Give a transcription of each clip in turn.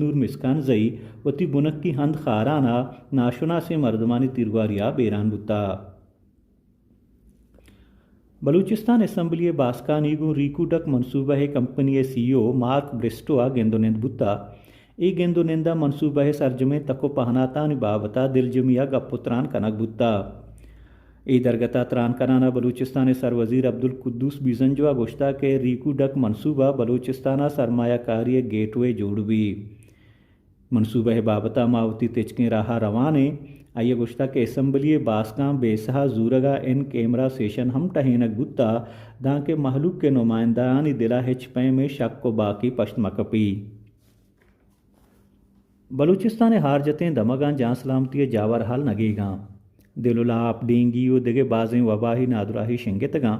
نور مسکان زئی وتی بنکی ہند خاران ءَ ناشناسیں مردمانی تیرگواری ءَ بیران بوتا۔ بلوچستان اسمبلی ءِ باسکانی گوں ریکو ڈک منصوبہ ءِ کمپنی ءِ سی ای او مارک برسٹو ءَ گند ءُ نند بوتا۔ اے گند ءُ نند ءَ منصوبہ ءِ سرجمیں تک ءُ پہناتانی بابت ءَ دلجمی ءَ گپ ءُ تران کنگ بوتا۔ اے درگت ءَ تران کنان ءَ بلوچستان ءِ سروزیر عبدالقدوس بیزنجو ءَ گوشتا کہ ریکو ڈک منصوبہ بلوچستان ءَ سرمایہ کاری ءِ گیٹ وے جوڑ بی۔ منصوبہ ءِ بابت ءَ ما وتی تچکیں راہ ءَ روان ایں۔ آئی ءَ گوشتگ کہ اسمبلی ءِ باسکاں بیسہ ءَ زورگ ءَ ان کیمرہ سیشن ہم ٹہینگ بوتگ، دانکہ مہلوک ءِ نمائندہانی دل ءَ ہچ پیمیں شک ءُ باکی پشت مہ کپی۔ بلوچستان ءِ ہارجتیں دمگاں جان سلامتی ءِ جاور ہال نگیگاں۔ دل ءُ لاپ، ڈینگی ءُ دگہ بازیں وبائی نادراہی شنگتگاں۔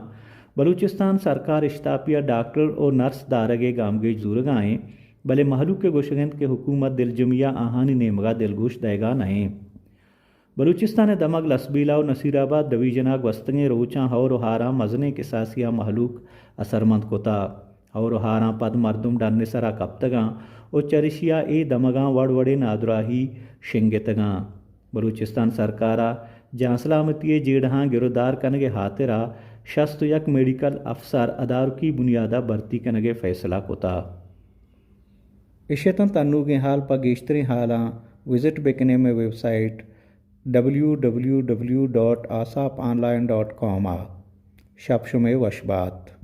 بلوچستان سرکار اشتاپی ءَ ڈاکٹر ءُ نرس دارگ ءِ گامگیج زورگا ایں، بلے مہلوک ءِ گوشگ انت کہ حکومت دلجمی ءَ آہانی نیمگا دلگوش دئیگا نہ ایں۔ بلوچستان ءِ دمگ لسبیلہ ءُ نصیر آباد ڈویژن ءَ گوستگیں روچاں ہئور ءُ ہاراں مزنیں کساسے ءَ مہلوک اثرمند کتا۔ ہئور ءُ ہاراں پد مردم ڈن ءِ سرا کپتگاں ءُ چریشی ءَ اے دمگاں وڑ وڑیں نادراہی شنگتگاں۔ بلوچستان سرکار ءَ جان سلامتی ءِ جیڑہاں گر ءُ دار کنگ ءِ ہاترا شست ءُ یک میڈیکل افسر ادارکی بنیاد ءَ بھرتی کنگ ءِ فیصلہ کتا۔ اش اتنت انوگیں ہال۔ پہ گیشتریں ہالاں وزٹ بکنے مئے website W W W dot آساپ آن لائن ڈاٹ کام ءَ۔ شپ شمئے وش بات۔